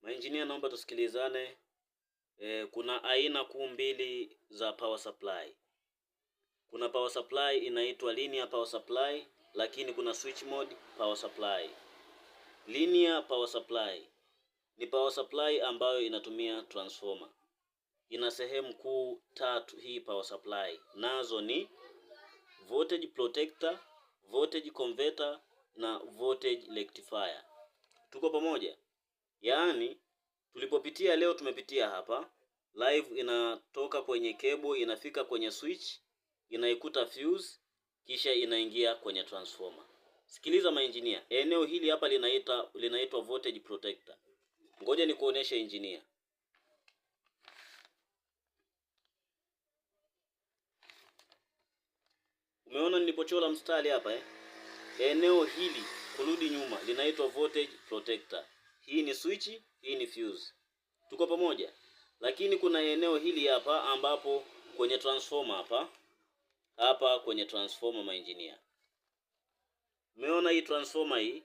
Mainjinia, naomba tusikilizane. Kuna aina kuu mbili za power supply. Kuna power supply inaitwa linear power supply, lakini kuna switch mode power supply. Linear power supply ni power supply ambayo inatumia transformer. Ina sehemu kuu tatu hii power supply, nazo ni voltage protector, voltage converter na voltage rectifier. Tuko pamoja? Yaani tulipopitia leo tumepitia hapa live, inatoka kwenye cable inafika kwenye switch, inaikuta fuse, kisha inaingia kwenye transformer. Sikiliza maengineer, eneo hili hapa linaitwa voltage protector. Ngoja nikuoneshe engineer. Umeona nilipochora mstari hapa eh? Eneo hili kurudi nyuma linaitwa voltage protector. Hii ni switch, hii ni fuse. Tuko pamoja? Lakini kuna eneo hili hapa ambapo kwenye transformer hapa hapa kwenye transformer maengineer. Umeona hii transformer hii?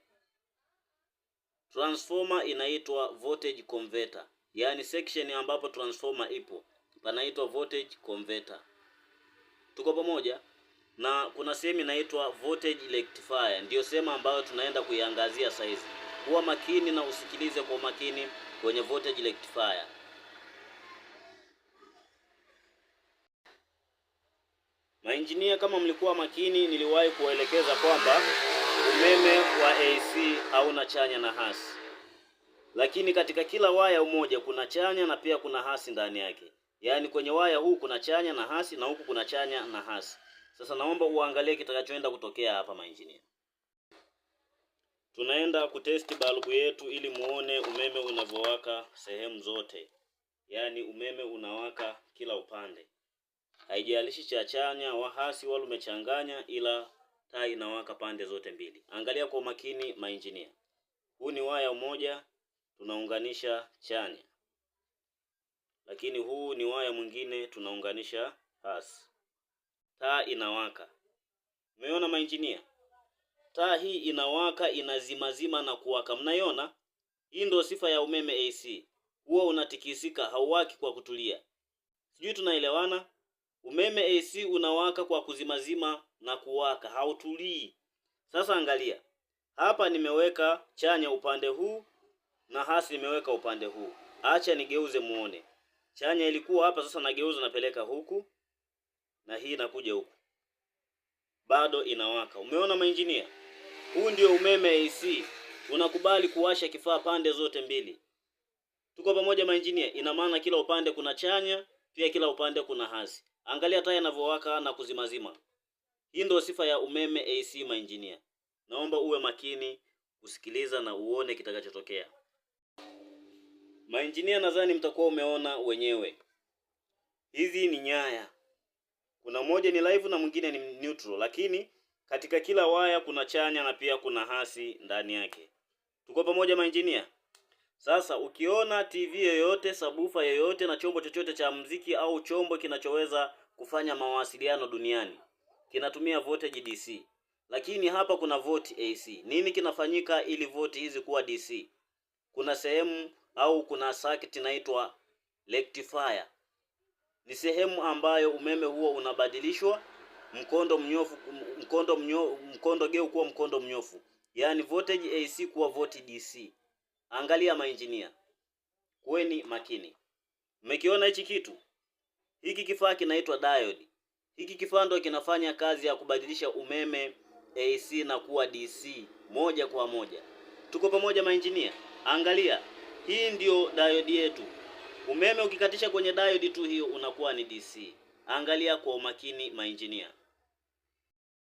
Transformer inaitwa voltage converter. Yaani section ambapo transformer ipo panaitwa voltage converter. Tuko pamoja? Na kuna sehemu inaitwa voltage rectifier, ndiyo sehemu ambayo tunaenda kuiangazia saizi. Kuwa makini na usikilize kwa makini kwenye voltage rectifier. Mainjinia, kama mlikuwa makini, niliwahi kuwaelekeza kwamba umeme wa AC hauna chanya na hasi, lakini katika kila waya umoja kuna chanya na pia kuna hasi ndani yake. Yaani kwenye waya huu kuna chanya na hasi na huku kuna chanya na hasi. Sasa naomba uangalie kitakachoenda kutokea hapa mainjinia. Tunaenda kutesti balbu yetu ili muone umeme unavyowaka sehemu zote, yaani umeme unawaka kila upande, haijalishi cha chanya wa hasi wala umechanganya, ila taa inawaka pande zote mbili. Angalia kwa umakini mainjinia, huu ni waya mmoja tunaunganisha chanya, lakini huu ni waya mwingine tunaunganisha hasi. Taa inawaka. Umeona mainjinia? Taa hii inawaka, inazimazima na kuwaka. Mnaiona? Hii ndio sifa ya umeme AC, huwa unatikisika, hauwaki kwa kutulia. Sijui tunaelewana? Umeme AC unawaka kwa kuzimazima na kuwaka, hautulii. Sasa angalia hapa, nimeweka chanya upande huu na hasi nimeweka upande huu. Acha nigeuze muone. Chanya ilikuwa hapa, sasa nageuza napeleka huku na hii inakuja huku, bado inawaka. Umeona mainjinia? Huu ndio umeme AC, unakubali kuwasha kifaa pande zote mbili. Tuko pamoja mainjinia? Ina maana kila upande kuna chanya, pia kila upande kuna hasi. Angalia taa inavyowaka na kuzimazima. Hii ndio sifa ya umeme AC mainjinia. Naomba uwe makini kusikiliza na uone kitakachotokea. Mainjinia, nadhani mtakuwa umeona wenyewe. Hizi ni nyaya, kuna moja ni live na mwingine ni neutral, lakini katika kila waya kuna chanya na pia kuna hasi ndani yake. Tuko pamoja mainjinia? Sasa ukiona TV yoyote, sabufa yoyote na chombo chochote cha mziki au chombo kinachoweza kufanya mawasiliano duniani kinatumia voltage DC, lakini hapa kuna volt AC. Nini kinafanyika ili volt hizi kuwa DC? Kuna sehemu au kuna circuit inaitwa rectifier. Ni sehemu ambayo umeme huo unabadilishwa mkondo mnyofu, mkondo geu kuwa mkondo mnyofu, yaani voltage AC kuwa volt DC. Angalia mainjinia, kuweni makini. Mmekiona hichi kitu? Hiki kifaa kinaitwa diode. Hiki kifaa ndo kinafanya kazi ya kubadilisha umeme AC na kuwa DC moja kwa moja. Tuko pamoja mainjinia? Angalia, hii ndio diode yetu. Umeme ukikatisha kwenye diode tu hiyo unakuwa ni DC. Angalia kwa umakini mainjinia.